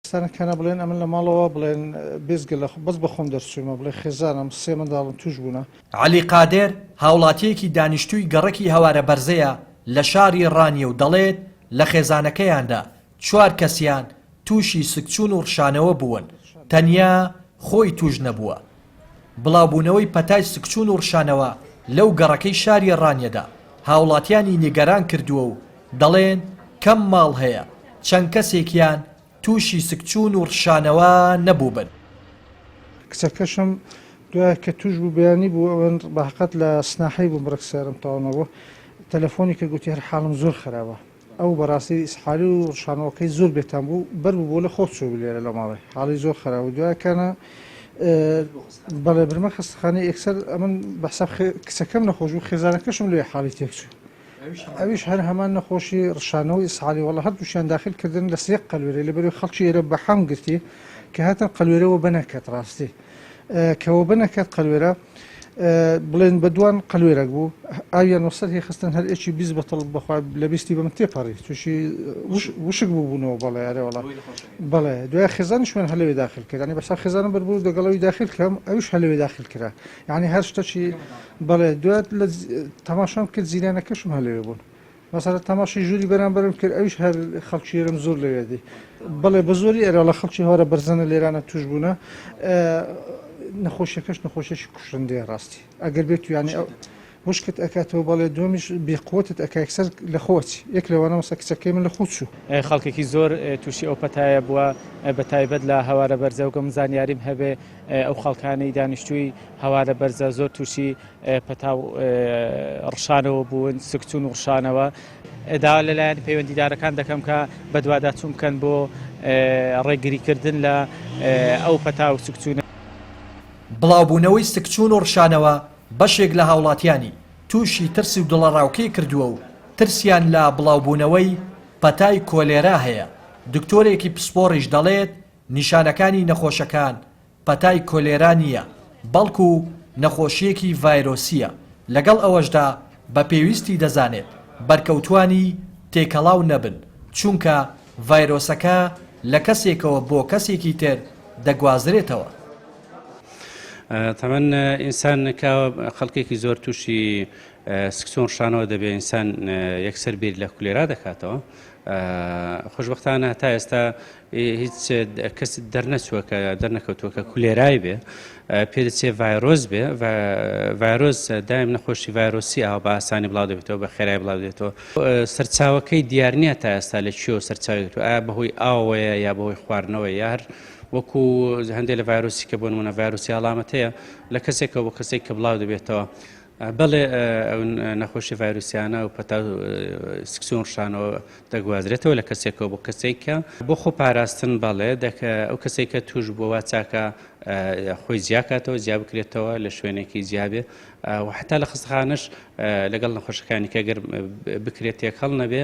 ستانەکانە بڵێن ئەمن لە ماڵەوە بڵێن بێزگە لە بەس بە خۆم دەرچوومە بڵێ خێزانم سێ منداڵم توش بوونە. عەلی قادر، هاوڵاتییەکی دانیشتووی گەڕەکی هەوارە بەرزەیە لە شاری ڕانیە و دەڵێت، لە خێزانەکەیاندا چوار کەسیان تووشی سکچوون و ڕشانەوە بوون، تەنیا خۆی تووش نەبووە. بڵاوبوونەوەی پەتای سکچوون و ڕشانەوە لەو گەڕەکەی شاری ڕانیەدا هاوڵاتیانی نیگەران کردووە و دەڵێن کەم ماڵ هەیە چەند کەسێکیان تووشی سکچوون و ڕشانەوە نەبووبن. کچەکەشم دوای کە توش بوو بەیانی بوو ئەوەن بەهەقەت لە سناحەی بووم ڕێک سەیارەم تەواو نەبوو تەلەفۆنی کرد گوتی هەر حاڵم زۆر خراپە ئەو بەڕاستی ئیسحالی و ڕشانەوەکەی زۆر بێتام بوو بەر بوو بۆ لە خۆ چوو لێرە لە ماڵێ حاڵی زۆر خراپ بوو دوای کانە بەڵێ برمە خەستەخانەی یەکسەر ئەمن بە حساب کچەکەم نەخۆش بوو خێزانەکەشم لێ حاڵی تێکچوو ئەویش هەر هەمان نەخۆشی ڕشانەوەی ئیسحالی وەڵا هەردووشیان داخل کردن لە سێ قەلوێرە لەبەرەوەی خەڵکی ئێرە بە حەم گرتی کە هاتن قەلوێرە وەبە نەکەت ڕاستی کە وەبە نەکەت قەلوێرە بڵێن بە دوان قەلوێرەک بوو ئاویان وەسەر هی خستن هەر ئێکی 20 بەتڵ بەخوا لە بیستی بە من تێپەڕی تووشی وشک بوو بوونەوە بەڵێ ئەرێ وەڵا بەڵێ دوای خێزانیشمان هەر لەوێ داخل کرد ینی بەسا خێزانم بەربوو دەگەڵەوی داخل کەم ئەویش هەر لەوێ داخل کرا یعنی هەر شتەکی بەڵێ دوات لە تەماشام کرد جیرانەکەشم هەر لەوێ بوون مەسەلە تەماشی ژووری بەرامبەرم کرد ئەویش هەر خەڵکی ئێرەم زۆر لەوێ دی بەڵێ بە زۆری ئێرە لە خەڵکی هەوارە بەرزەنە لێرانە توش بوونە نەخۆشیەکەش نەخۆشیەکی کوشندەیە ڕاستی ئەگەر بێت یانی ئەو وشکت ئەکاتەوە بەڵێ دووەمیش بێقوتت ئەکا یەکسەر لە خۆچ یەک لەوانە مەسە کچەکەی من لە خۆ چوو. خەڵکێکی زۆر تووشی ئەو پەتایە بووە بە تایبەت لە هەوارە بەرزە وەک من زانیاریم هەبێ ئەو خەڵکانەی دانیشتووی هەوارە بەرزە زۆر تووشی پەتا و ڕشانەوە بوون، سکچوون و ڕشانەوە. داوا لە لایەن پەیوەندیدارەکان دەکەم کە بەدواداچوون بکەن بۆ ڕێگریکردن لە ئەو پەتا و سکچوونە. بڵاوبوونەوەی سکچوون و ڕشانەوە بەشێک لە هاوڵاتیانی تووشی ترس و دڵەڕاوکێ کردووە و ترسیان لە بڵاوبوونەوەی پەتای کۆلێرا هەیە، دکتۆرێکی پسپۆڕیش دەڵێت نیشانەکانی نەخۆشەکان پەتای کۆلێرا نییە، بەڵکو نەخۆشییەکی ڤایرۆسییە، لەگەڵ ئەوەشدا بە پێویستی دەزانێت بەرکەوتوانی تێکەڵاو نەبن، چونکە ڤایرۆسەکە لە کەسێکەوە بۆ کەسێکی تر دەگوازرێتەوە. تەمەن ئینسان کە خەڵکێکی زۆر تووشی سکچوون ڕشانەوە دەبێ ئینسان یەکسەر بیر لە کولێرا دەکاتەوە خۆشببختانە تا ئێستا هیچ کەس دەرنەچووە کە دەرنەکەوتووە کە کولێرای بێ پێدەچێ ڤایرۆس بێ ڤایرۆس دایم نەخۆشی ڤایرۆسی ئاوا بە ئاسانی بڵاو دەبێتەوە بە خێرای بڵاو دێتەوە سەرچاوەکەی دیار نییە تا ئێستا لە کوێوە سەرچاوی گرتووە ئایا بەهۆی ئاوەیە یا بەهۆی خواردنەوە یا هەر وەکو هەندێک لە ڤایرۆسی کە بۆ نمونە ڤایرۆسی هەڵامەت هەیە لە کەسێکەوە بۆ کەسێک کە بڵاو دەبێتەوە بەڵێ ئەو نەخۆشی ڤایرۆسیانە و پەتا سکچوون ڕشانەوە دەگوازرێتەوە لە کەسێکەوە بۆ کەسێک کە بۆ خۆ پاراستن بەڵێ دەکە ئەو کەسێک کە توش بووە وا چاکە خۆی جیاکاتەوە جیا بکرێتەوە لە شوێنێکی جیابێ و حتا لە خەستەخانەش لەگەڵ نەخۆشەکانی کە گەر بکرێت تێکەڵ نەبێ.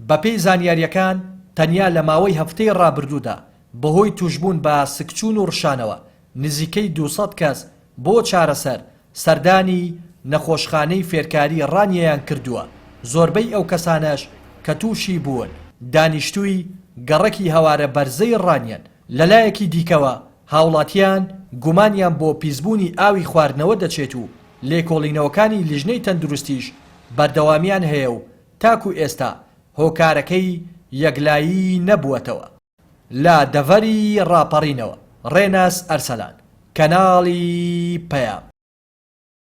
بەپێی زانیارییەکان، تەنیا لە ماوەی هەفتەی ڕابردوودا بەهۆی تووشبوون بە سکچوون و ڕشانەوە نزیکەی 200 کەس بۆ چارەسەر سەردانی نەخۆشخانەی فێرکاری ڕانیەیان کردووە، زۆربەی ئەو کەسانەش کە تووشی بوون دانیشتووی گەڕەکی هەوارە بەرزەی ڕانیەن، لەلایەکی دیکەوە هاوڵاتیان گومانیان بۆ پیسبوونی ئاوی خواردنەوە دەچێت و لێکۆڵینەوەکانی لیژنەی تەندروستیش بەردەوامیان هەیە و تاکو ئێستا هۆکارەکەی یەکلایی نەبووەتەوە. لە دەڤەری ڕاپەڕینەوە، ڕێناس ئەرسەلان، کەناڵی پەیام.